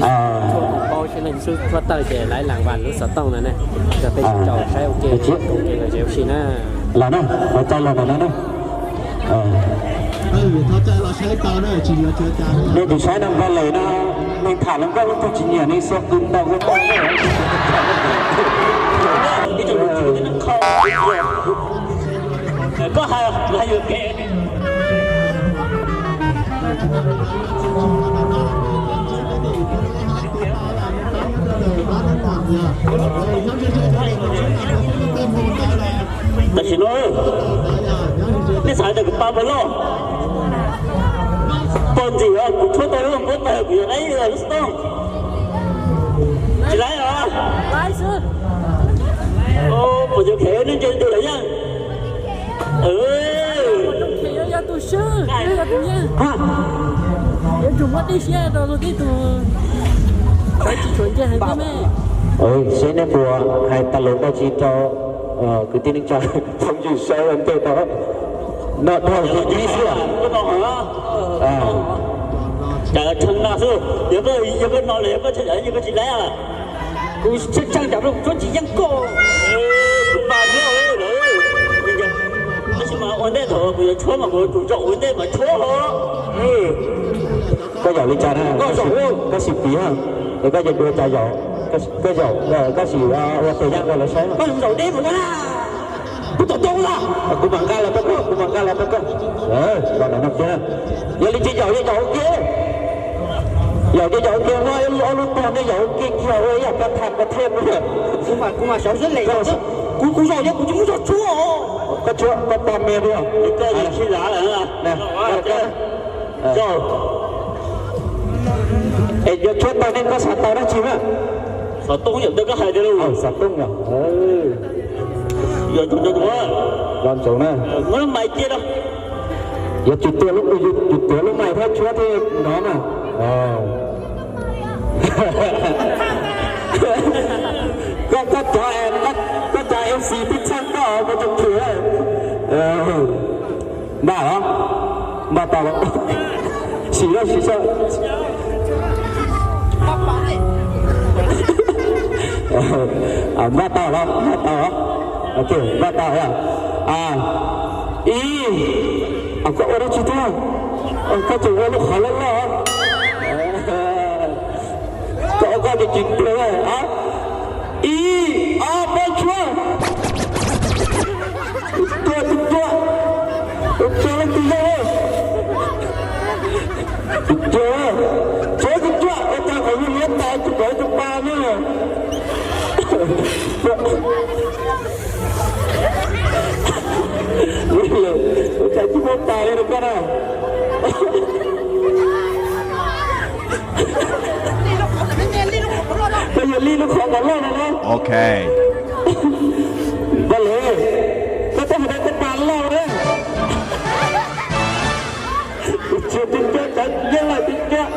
Txhua tus paub tsheb neeg xub tshuab tawj ces laiv las vas lub xov tooj no ne, rau peb sib nrau saib ua ke, ua ke los tsev ua si na. Los na, ua tsaug los no na. Nej tsis saib no npaj lawm no, neeg tham hluas nkauj lub tug tsis nyiam neeg xua qw ntau ua tau. Koj hais, hais yuav kev. Tam sim no nej xav tias kuv pa npaum loj, pog ntxim os, kuv tshuab tau lub npua tawg kuv yuav laib lub xov tooj. Tsis laib os. Puas yuav khev nej ntse tus lawm yaj. Seb nej puas hais tas lus dab tsi rau kwv tij neej tsa phooj ywg saib ua ntej tau. No dhau ib xwb. Yog koj no lawm yog koj tsis laib, kuv tseem tsam rau kuv tsis yeej koj. Kuv mas, tab sis mas ua ntej thaum kuv yuav tshuab mas kuv yuav tsum zaum ua ntej mas tshuab. Koj yaum li cas na? Koj sim piv, es koj yeej dua cas yaum, koj sim ua tes yaj rau lawv saib. Koj zaum deb mus na. Kuv tom toob los. Kuv mam nqa los rau koj, kuv mam nqa los rau koj. Los no kiag. Yog li ces yaum, yaum ua ke. Yaum ces yaum ua ke, ob lub tog nej yaum ua ke kiag ua ib yam pab tham pab them. Kuv mas, kuv mas sawv xwb les. Kuv, kuv zaum ces kuv tsis muab tshuab. Koj tshuab koj pog me li. Koj sib lav lawm. Es yuav tshuab tau nej koj xav tau dab tsi na? Xov tooj yom, koj hais tias xov tooj yom. Los ntsoov na. Yuav tsum tuav lub, yuav tsum tuav lub mais thiab tshuab thiab no na. Koj, koj cov, koj cov MC twb txhawj koj ua rau khwv. Npaj los, npaj tau los. Sim los, sim los. Npaj tau los, npaj tau los. Ok, npaj tau los. Ib, koj ua dab tsi thiab? Koj tseem ua lub qhov loj loj. Koj ua koj ces tsis ntiag. Ib, ob, peb, tshuab. Tus cua, tus cua, tus cua leej twg yog? Tus cua, tshuab tus cua, ua cas kom yus liab tas tsis pom tus pa ne. Ua cas tsis muaj pas li rau koj na. Koj yog li lub qhov kom loj no na. Ok. Npaj lawm, koj twb hais tias koj pas loj na. Tsis tib cab, yeej lawm tib cab.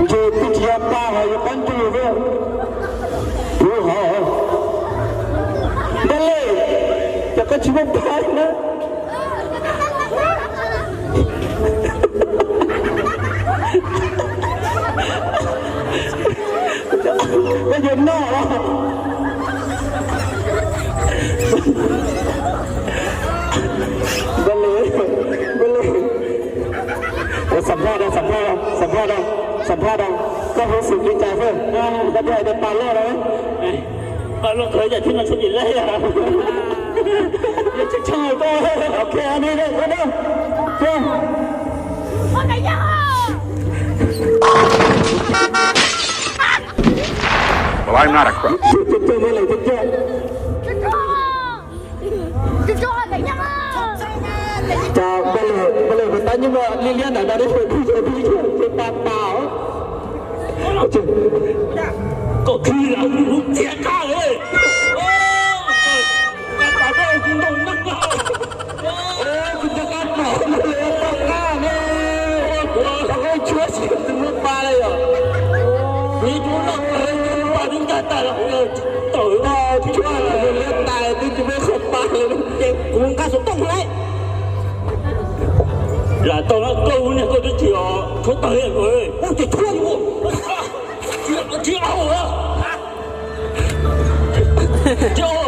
Ntshe twb tsis yog pa hos yog qab ntsug xwb. Puv hov. Npaj lawm, cas koj tsis muaj pa na? Koj yuav noj los? Npaj lawm, npaj lawm. Xam phaj da, xam phaj da, xam phaj da, xam phaj da. Koj huv xwm li cas xwb? Koj twb hais tias pa loj na. Pa loj kawg yam thiab no tsis laib. Ok, ne, ne, ne. Well, I'm not a crook. Cas npaj lawm, npaj lawm, kuv tab nyob li liab ntawm no, ces pa pa. Koj khwv los kuv txiav koj li. Kuv txiav koj pom li poj qab ne. Koj tshuab tsis muaj pa li yom. Kuv tshuab los kuv pa twb nkag tas los kuv tawm tau tshuab los liab tas twb tsis muaj qhov pa li. Ces kuv nqa xov tooj lawm. Lam tau na, koj niag koj twb tsis os, tshuav tawg ua ces tshuav yuav tsis au a. Tshuav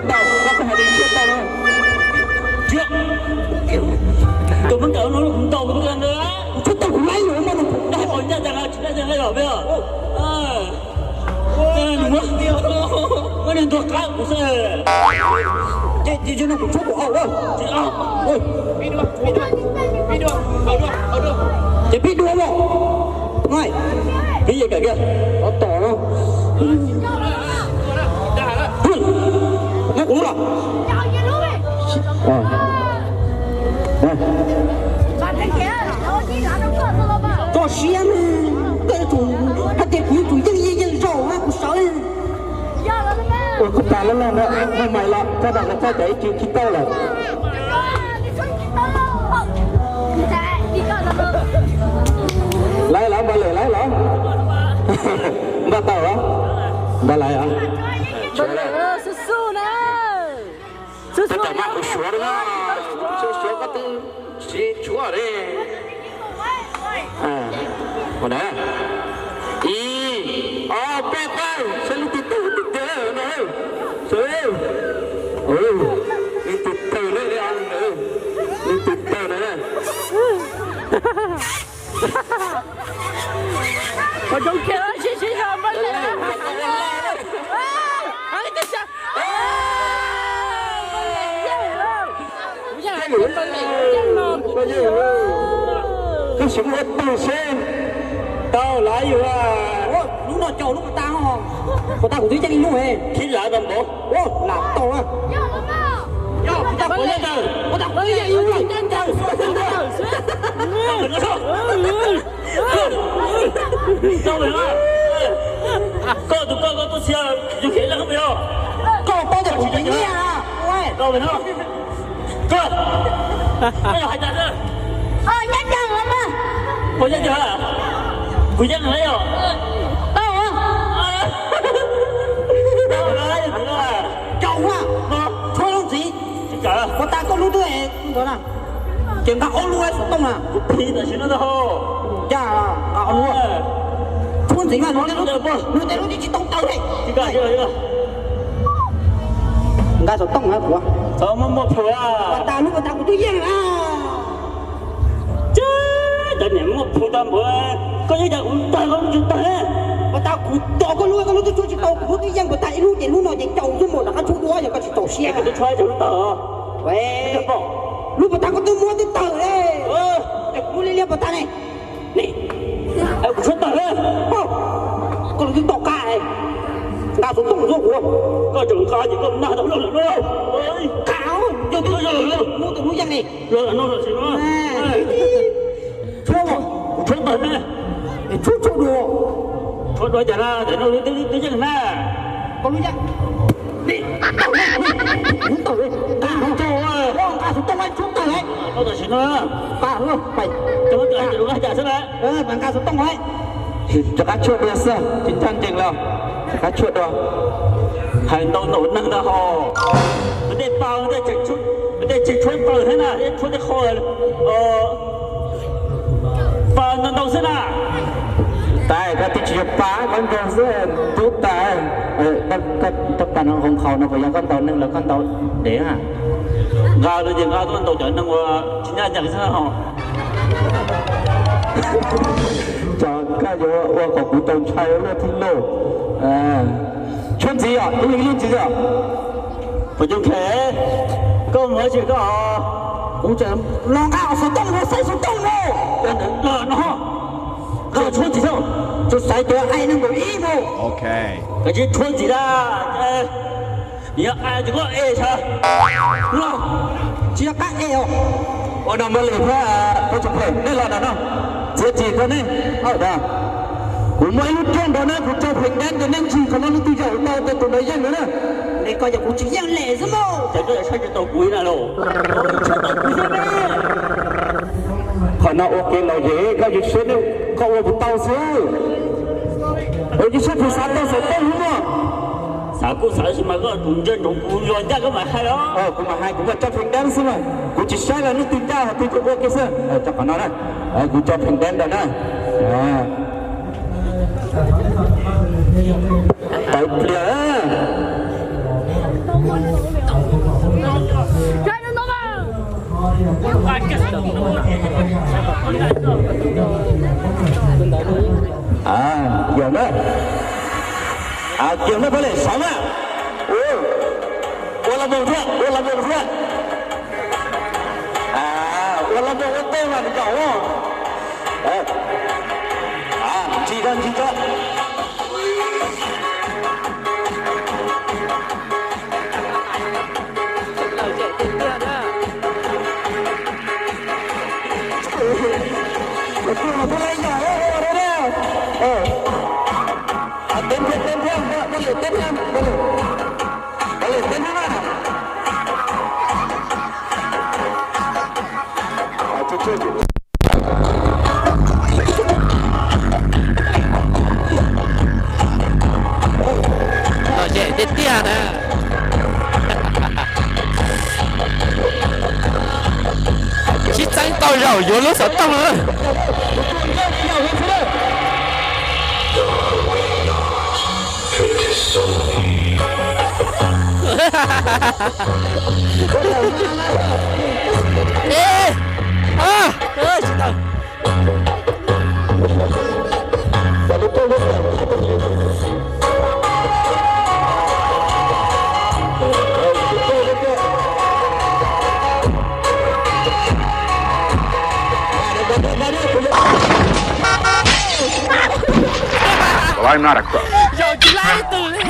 tau, koj hais li tshuav tau no. Tus mab kawm no ntau kuv tshuav tau kuv laib los mas, nws pom ncaj tas tsis ncaj tas los peb. Nws muab, muab niag ntuag qab kuv xwb. Ces no kuv tshuab kuv au. Ces pib dua los. Pib yam kawm kiag. Ov tom no. Muab kuv lub los. Tso siab, koj yuav tsum hais tias kuv yuav tsum yeej yeej yeej zaum na, kuv sawv. Ua kuv tas loj loj na, muaj mais los koj dag koj cov ib ce khi tau lawm. Laiv los npaj lem laiv los. Npaj tau los? Npaj laiv os. Suav na. Suav suav, suav koj twb tsis tshuav li. Ua na, ib, ob, peb, peb, saib lub twg tawg twg tawg no. Saib, lub twg tawg na, lub twg tawg na. Ua zoo kiag sib sib zog npaj lem. Koj sim ua tug seb. Tau laiv yus. Lub no caum lub pas tas, pas tas kuv twb yeej ib lub. Khib lav tau npaum. Lam tau. Pas tas kuv yeej ib lub. Koj tus koj koj tuaj txhia yus khiav leej pem os. Koj paub tias kuv tsis nyiam. Koj, koj hais tas xwb. Nyob ntawm mas. Puas nyob ntawm? Kuv nyob ntawm os. Tau. Tau laiv. Caum na. Tshuab lub ntxiv. Pas tas koj lub twb ntawd na. Ces nqa ob lub xov tooj na. Kuv phim tam sim no ntag. Yog nqa ob lub. Tshuab ntxiv mas, nws tej lub twb tsis tau tawg li. Nqa xov tooj na kuv. Pas tas lub pas tas kuv twb yeej na. Cov niam muaj plhu tau npaum, koj yeej cas kuv tawg koj lub tsis tawg. Pas tas kuv tos koj lub, koj lub twb tshuab tsis tau, kuv lub twb yeej pas tas ib lub ces lub no ces caum xwb mas rov qab tshuab dua yog koj tsis txaus siab. Kuv twb tshuab tsis tau. Lub pas tas koj twb muab twb tawg li. Kuv lub liab liab pas tas ne. Kuv tshuab tawg. Koj lub twb tom qab. Nqa xov tooj tuaj kuv. Koj tseem nqa ces koj nag tau lawm lauj. Nqa, yog twb muab tus lub yeej li. Tshuab, kuv tshuab tawg ne. Tshuab tshuab dua. Tshuab dua cas na, tam no twb yeej na. Koj lub yeej. Kuv tawg, nqa, nqa xov tooj tshuab tawg. Koj tam sim no nqa, pais, nqa xov tooj. Rov qab tshuab dua xwb, tsis ncaj ncees los. Rov qab tshuab dua. Hais ntau ntaum neeg ntag hos. Tej pa tej tseem tshuab tawg thiab na, tshuab tej qho pa ntau ntau xwb na. Tais, koj twb tsis yog pa, koj nrog xwb, tub tas. Koj pas no hoo khaus no puas yog koj ntaus neeg los koj ntaus dev na? Nqa los ces nqa tuaj ntaus cov neeg uas tsis ncaj ncees xwb na hos. Tsov, koj yuav ua kom kuv tau ntshai luaj thib luj. Tshuab ntxiv os, ib leeg ib lub ntxiv os. Puas coob khe, koj mus tsis koj. Kuv tseem los nqa xov tooj, los saib xov tooj no. Koj ntawd los no, koj tshuab ntxiv xwb. Tsuas xaiv cov ai neeg nkaus ib mus. Koj tsis tshuab ntxiv na. Yog ai ces koj es tshaj. Los, tsis yog qab es os. Ua no npaj lem thiab, peb tsoom phooj ywg nej los no no. Txiav txim rau nej. Kuv muaj ib lub rooj nrog nej, kuv tso pheem dab rau nej ntsib, qhov no leej twg yaum tau ces tus ntawd yeej na. Nej koj yog kuv tsis yeej lem xwb mas. Ces koj yuav saib tsis taus kuv na los. Qhov no ua ke los ces koj yuav siab, koj ua kuv tau xwb. Ua ib siab puas xav tau xov tooj lub no? Xav Kuv xav sis mas koj tus ntsia ntsoov kuv los ncaj koj mam hais os. Kuv mam hais, kuv muaj tso pheej dab xwb mas kuv tsis saib los nej twg ncaj ho twg tsis ua kiag xwb. Tso qhov no na, kuv tso pheej dab ntawd na. Tawv pliag. Kiag na, kiag na pab lem saud na. Ua los mus thiab, ua los mus thiab. Ua los mus ua tej mas nws zaum. Ntsis ko, ntsis ko. Teb thiab, teb thiab, pab lem teb thiab, pab lem teb thiab na. Lom zem tiag tiag na. Sib txeeb tau zaum yuav lub xov tooj na. Zaum tsis laib ib tug li.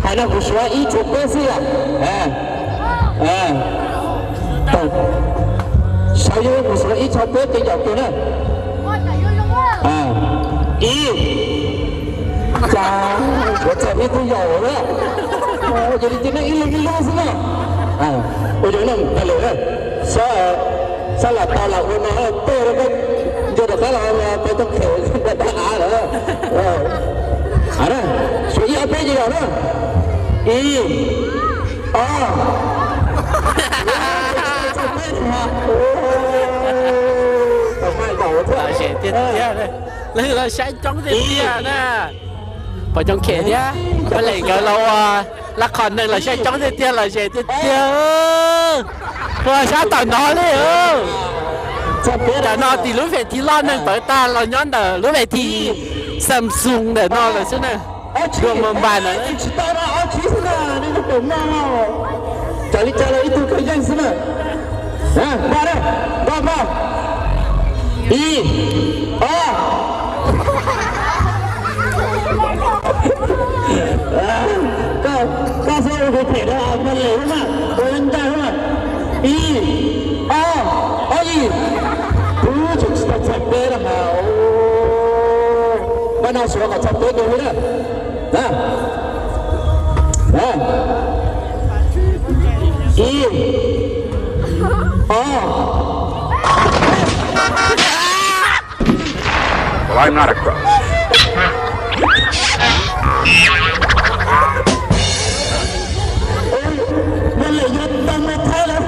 Hais no kuv suav ib txhais peb xwb yom. Saib yog kuv suav ib txhais peb ces yaum kiag na. Ib, cas kuv txawm ib tug yaum na. Yog li ces nej ib leeg ib lub xwb na. Ua yog no tas lawm, sab lam tau lam ua no tej nco rov qab los peb tau khem av lawm. Suav ib ob peb ces yaum na. Ib, ob. Lom zem tiag tiag, lawv los saib coob tiag tiag na. Pom coob khem thiab, pab lem nkawd los ua lab qhos neeg los saib coob tiag tiag, lom zem tiag tiag. Ua sab tom no li. Tam no tim lub fem thi loj neeg pawv tag los nyob ntawm lub fem thi Samsung ntawm no lawm xwb na. Dua mas npas na. Cas li cas los ib tug kawg yeej xwb na. Npaj na, npaj npaj. Ib, ob. Koj xav ua kuv phem na, koj lem lub na, koj yuav ncaj lub na. Ib, ob, ob ib. Kuv tseem tsis tau txog peb na ha. Npaj no suav kom txog peb nkaus li na. Ib, ob. Ua lawm yog tau mus Thaib lawm.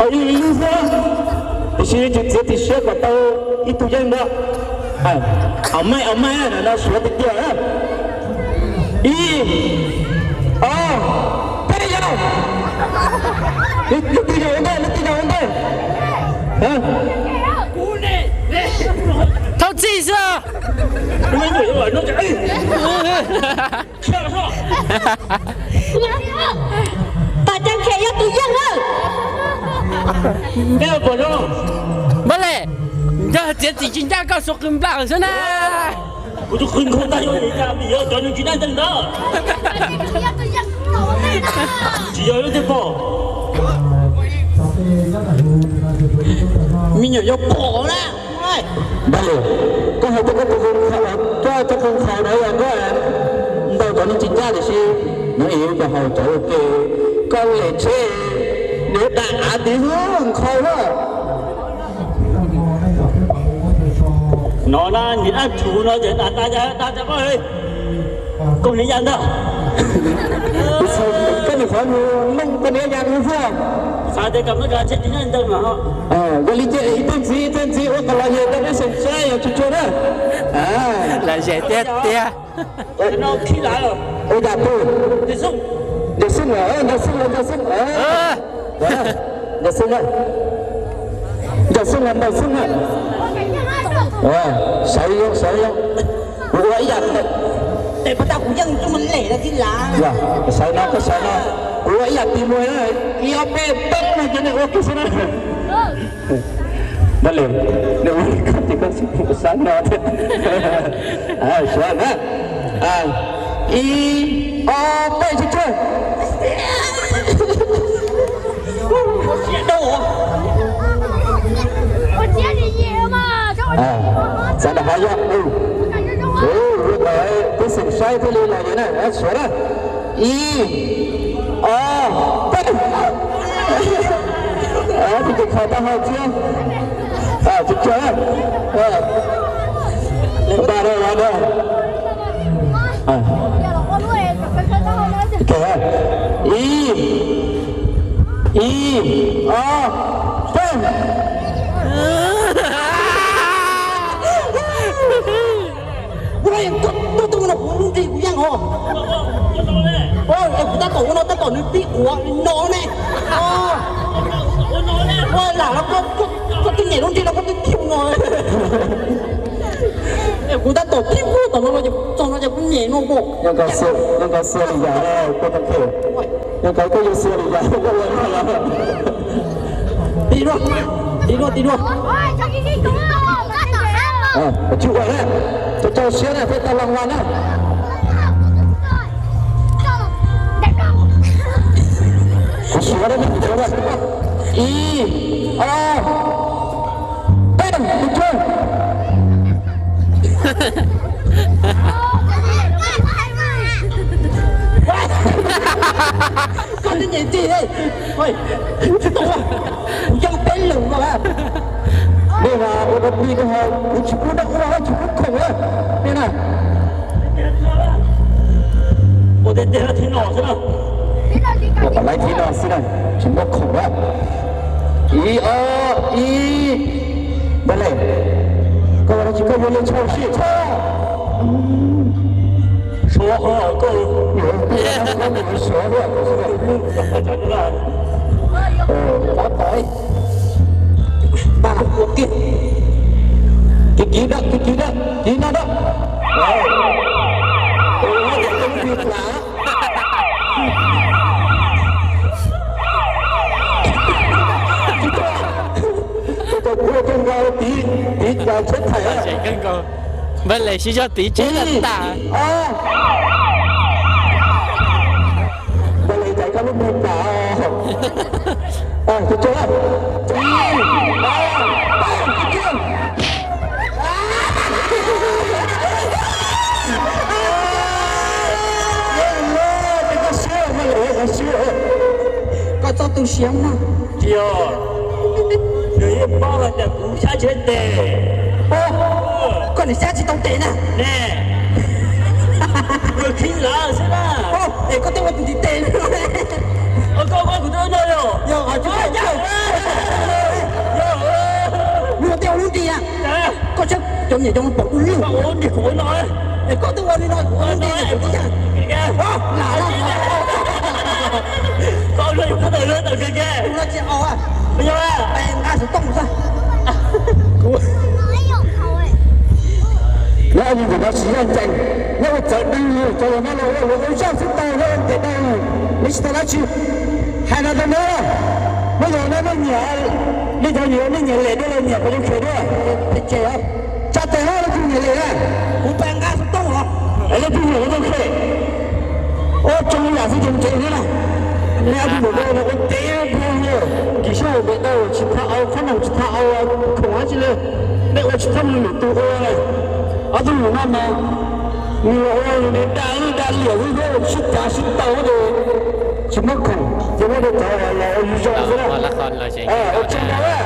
Ib lub xwb, tiam sis tsis txiav txim siab kom tau ib tug yeej ntag. Au mas, au mas, no suav tiag tiag. Ib, ob, peb yog. Leej twg yog ua ntej, leej twg yog ua ntej? Thaub txij xwb. Pas Ceeb Khem yog tus yeej lawm. Npaj le, yog txiav txim tsis ncaj koj suav qw nplaj xwb na. Kuv tus qw nkhaus tag, yog cov neeg tsis daj nteeg ntawd. Tsis yog lub tej pom. Me nyuam yog pom na. Npaj le, koj hais tias koj tus qw nkhaus, koj tus qw nkhaus na yog koj ntaus cov neeg tsis ncaj tiam sis nws yog cov haus cov ua ke, koj lem tsheb nws dam av tid nkhaus na. No na, nws dab tshuv no ces tas tas tas tas koj, koj niam yas ntag. Koj niam qhov nws looj koj niam yas nws xwb. Xav tias kam muab cov tsheb tsis nyob ntawd mas. Yog li ces ib teg ntxiv ib teg ntxiv ua kom lom zem rau peb xeem saib yog tsis tsuag na. Lom zem tiag tiag. Ua yam twg? Ncaws xwb los, ncaws xwb los, ncaws xwb los. Ncaws xwb na, ncaws xwb los, ncaws xwb na. Sawv zoo, sawv zoo. Kuv ua ib yam, tes pab tag kuv yeej coj mus lem lawm tij laug. Sawv no, koj sawv no. Kuv ua ib yam tis muag na, ib ob peb peb no ces nej ua kiag xwb na. Npaj le, nws ua li koj ces koj xav no thiab. Suav na. Ib, ob, peb, tsuag tsuag. Txav nram hav yog, ua kom peb xeem saib thiaj li los yog na, suav na. Ib, ob, peb. Tus kws khaus tau hau thiab. Tsuag tsuag. Npaj na, npaj na. Ib, ib, ob, peb. Ua, koj tuaj tuaj no kuv lub nrig kuv yeej os. Es kuv tab tom ua no tab tom nws tib quav li no ne. Ua lam los koj twb nyem lub nrig no koj twb tib no. Es kuv tab tom tib quav tom no los ces txog no ces kuv nyem no koj. Nyob koj xua li yam koj tau khe. Nyob koj koj yuav xua li yam koj ua no los. Tig dua, tig dua, tig dua. Tsis ua na, tau rau siab na, peb tau los vas na. Kuv suav na, kuv suav na. Ib, ob, peb, tus tswv. Koj twb nyem tig, kuv yeej peb lwm no. Nej mas ua dog dig no, kuv tsis pub dab ua, tsis pub khoom na. Nej na, ua tej teg thib no xwb na. Ua kom laiv thib no xwb na, tsis muaj khoom na. Ib, ob, ib. Npaj le, koj ua dab tsi koj yuav li tshau sij tshau. Suav qhov koj yuav suav luaj. Tab tom, mas ua kiag. Kiv kiv dawb, kiv kiv dawb, kiv no dawb. Tiv, tiv tsheb thaim. Npaj le sib zog tiv tsheb tas tas. Npaj le caiv koj lub npe tas. Koj txoj tu siab na. Tsis yog, nws yeej paub hais tias kuv xyab tsis tau tes. Koj nim xyab tsis tau tes na. Ne, nws khib lawv xwb na. Es koj twb ua tus ntiv tes, koj ua kuv twb no yog, yog, yog, yog, yog, yog, tej ua lub nti, koj saib cov niam cov pom kuv lub nti kuv ua no, es koj twb ua li no kuv ua lub nti kuv twb yog, lam, koj ua no yus koj tawm lub tawm kag kag, tus no tsis haus, yog, nqa xov tooj xwb. Lawv ua ntawm no tsis yog ncees, neb ua txawv dwg li, cov no los ua luag ua zaj xwb tau, neb ua ntev dab, neb tsis tau dab tsi. Hais no rau neb, neb yog no nej nyiam, nej cov yus nej nyiam lem dua los nyiam pos zoo khev dua, tsa tes hab leej twg nyiam lem na, kuv pab nqa xov tooj os, es leej twg nyiam zoo khev. Ua tsoom yam xwb ces ntev thiab na. Nej ob tug mus dua no ua ntev dua, nkim sab hauv ntev dau tsis tau au, khoom tsis tau au, khoom dab tsi li, nej ua tsis tau mus lwm tus ua. Ob tug mus no mas nws ua nws da lwj da liam xwb, sib cav sib taus ces tsis muaj khoom, ces muab rau cov uas los ua zoo xwb na. Ua tsaug ntau,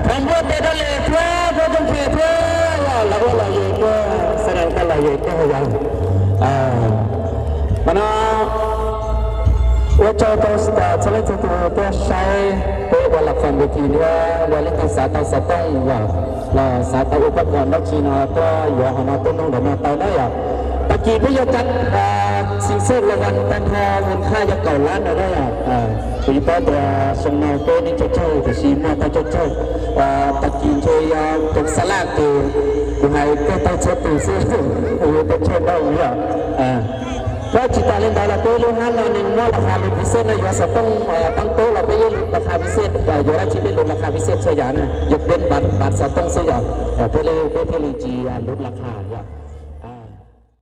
thov npuaj tes rau lem thiab, npuaj tooj phem thiab, los ua los yem tuaj, sawv daws tau los yem tuaj yom. Mas no ua tsaug rau txhua leej txhua tus tuaj saib peb ua laj fam ntu thim thiab, yog leej twg xav tau xov tooj los xav tau ua pab kom dab tsi no tuaj yuav hauv no tuaj nug ntawm no tau na yom. Tag kis peb yuav tag, txhim xej los vas tag nrho mus thaj yog kaum lab ntawd na yom. Kuv yeej paub tias xyoo no peb neeg tsawg tsawg tiam sis muaj tag tsawg tsawg. Tag kis ntshe yog tus xa laj tus, kuv hais kawg tau txhua tus xwb, kuv yuav tau tsawg ntau yom. Koj tsis tas li ntawd los peb lub hab no nws muaj laj qha lus pis xej no, yuav xov tooj pab tub los peb yeej laj qha pis xej, yuav dab tsi peb laj qha pis xej txhua yam na, yog peb npam xov tooj xwb yom, peb peb thiaj li tsis laj qha yom.